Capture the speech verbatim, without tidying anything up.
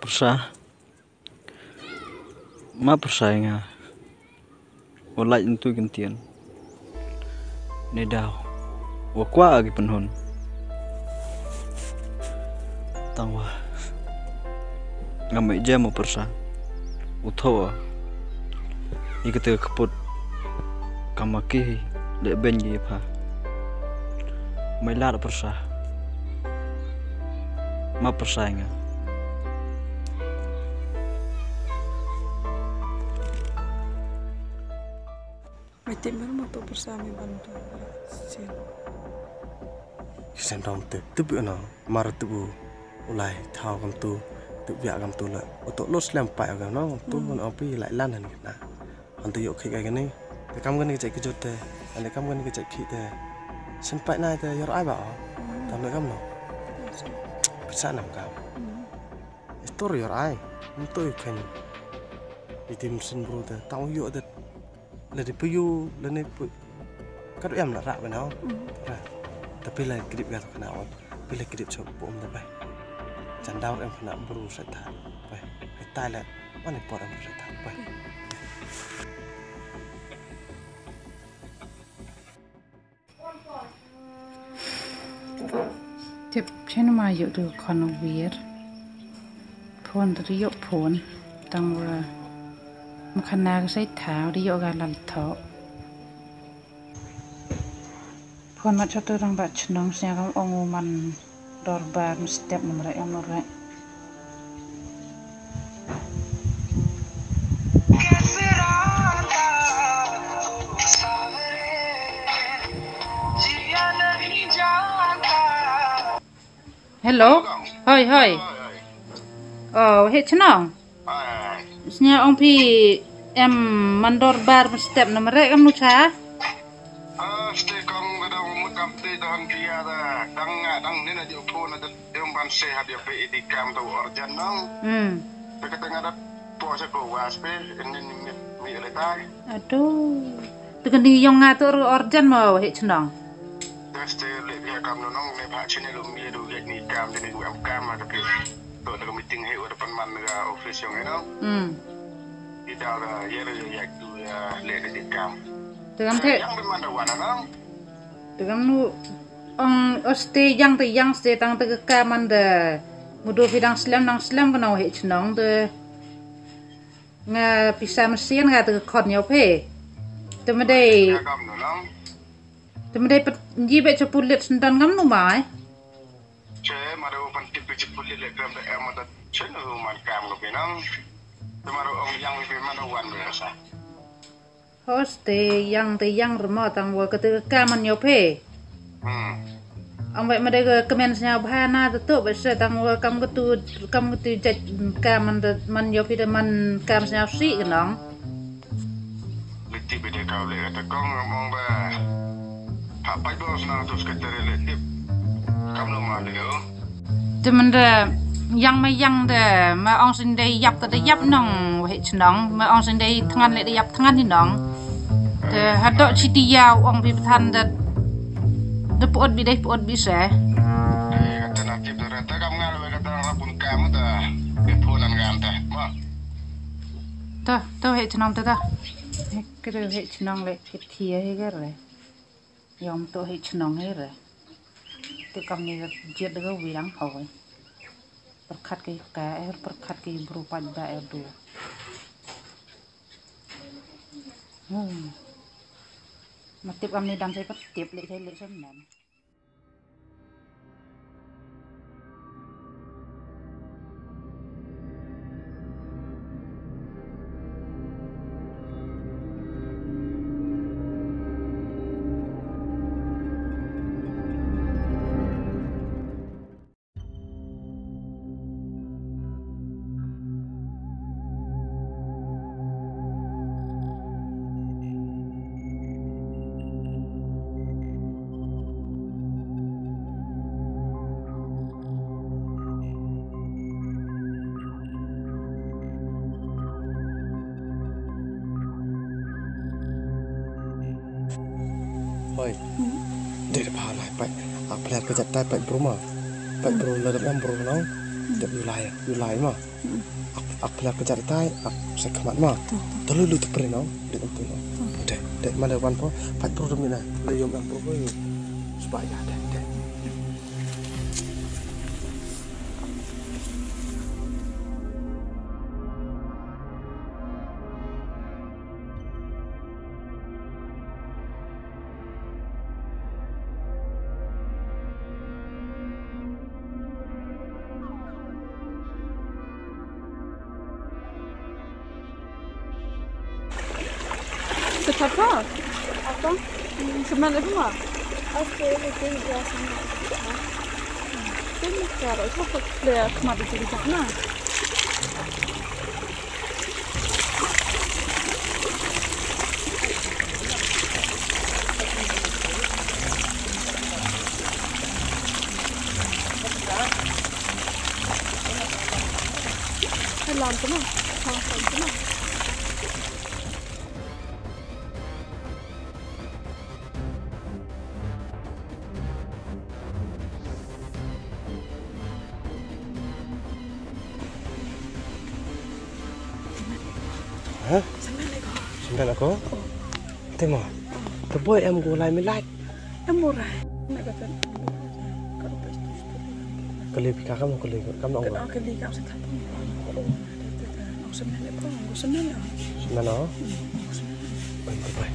Pyrsa. Ma pyrsa ïa nga. Wa lait ntu ki ntien. Ne daw. Wa kwah ki pynhun. Tang wa. Nga mei jem u pyrsa. U thoh. Ïa kata ka kput. Kama ki leh beiñ ki pha. Mei lad pyrsa. Ma pyrsa ïa nga. Mei tip mer ma to pyrsa mei ban to. Sin. Ki sem dong tip tip ïa no. Mar tip u. U lai thaw kam tu. Tip ïa kam tu la. Oto los lem pai kam no. Tu no pi lai lan han kita. Han tu ïoh khik ai kani. Te kam kani ka jait kjut te. Ane kam kani ka jait khik te. Sin pai nai te ïoh ai ba o. Tam le kam no. Pisa nam kam. Istor ïoh ai. Ntu ïoh kani. Iti mesin bru te. Tang ïoh te. La di puyu la ne pu. Ka du em la rak ba nau. Ra. Tapi la kidip ga tu kana wan. Pila kidip chok pom da bai. Chan daw em khana bru sa tha. Bai. Hai tai la. Wan ni por em bru sa tha. Bai. Tip chen ma yu du kon wir. Phone du yu phone. Tang wa. Ma khana ka sai tha du yu ga lal tho. Phone ma chatu rang ba chnong snya kam ong u man dorbar mstep numre em numre. Hello. Hoi hoi. Oh, he chnong. Snya ong phi em man dorbar mstep numre kam nu cha. Ah, stay kong da dong mut kam te da han dia da dang nga dang ne na dio phone da dong ban se ha dia pe di kam tu urgent nong. Hmm. Te kata nga da po sa ko was pe ne ni mi mi le tai. Aduh. Te kani yong nga tu urgent mo he chnong. Te stay le dia kam nong ne pha chine lu mi du ge ni kam de ni du am kam ma te. To da meeting he wa da pan man ga office yong he nong. Hmm. Ida da ye re ye tu ya le de kam. Te kam the. Yang bi man da wan nong. Te kam nu ong oste yang te yang ste tang te ka man da mudu phi dang slem nang slem ka nau he chnong te nga pisa mesin nga te ka khon yoh phe. Te me dei. Te me dei pet ji be chapulit sendan ngam nu mai. Che ma da pan tip chapulit le kam da em da chen man kam ko pinang. Te ma da ong yang bi man da wan be sa. Hos te yang te yang remo tang wa kete ka man yoh phe. Hmm. Ang wei ma de ka kemen snya bha na te tu be se tang wa kam ketu kam ketu jat ka man de man yoh phe de man kam snya si ke nong. Liti be de kau le kata kong ngam ong ba. Pha pai bo sna tu sekretari le tip. Kam lo ma de. Te mynta yang ma yang de ma ong sing dei yap te de yap nong waheh chnong ma ong sing dei thngan le de yap thngan ni nong. Te hadok chi ti ya ong bi pathan de de put bi dei put bi se. Te na tip de te kam ngal we kata ra pun kam te. Ke pun an gam te. Ma. Te te waheh chnong te te. Ke waheh chnong le pit thia he ke re. Yom to hi chnong hi re. Te kam ni jied ga wiang hoi. Perkhat ki ka er perkhat ki bru pat da er du. Hmm. Ma tip kam ni dang sai pat tip le sai le sai men. Hoi. Dei da pha lai pai. Ak pha lai ka jat tai pai bru ma. Pai bru la da em bru nong. Dep yu lai, yu lai ma. Ak, ak pynlap ka jat tai, ak sa khmat ma. To, to. To lu lu tu pre no, dep tu no. To. Dep, dep ma le wan po, pat bru dum ina, le yom am bru yu. Suba ya, dep, dep. Sa khat pa? Apa? Hmm, sa man apa ma? Aste, lekin dia sangat. Tin kar, apa kar, dia kemana sih di sana? Alam tu mah. Ha, tu mah. Ha? Symbai ako? Te mo. Te boi em ko lai milai. Em mo rai. Kali pika kam kali kam nong. Kali kam sa kam. Symbai ako, symbai ako. Symbai ako? Bye bye.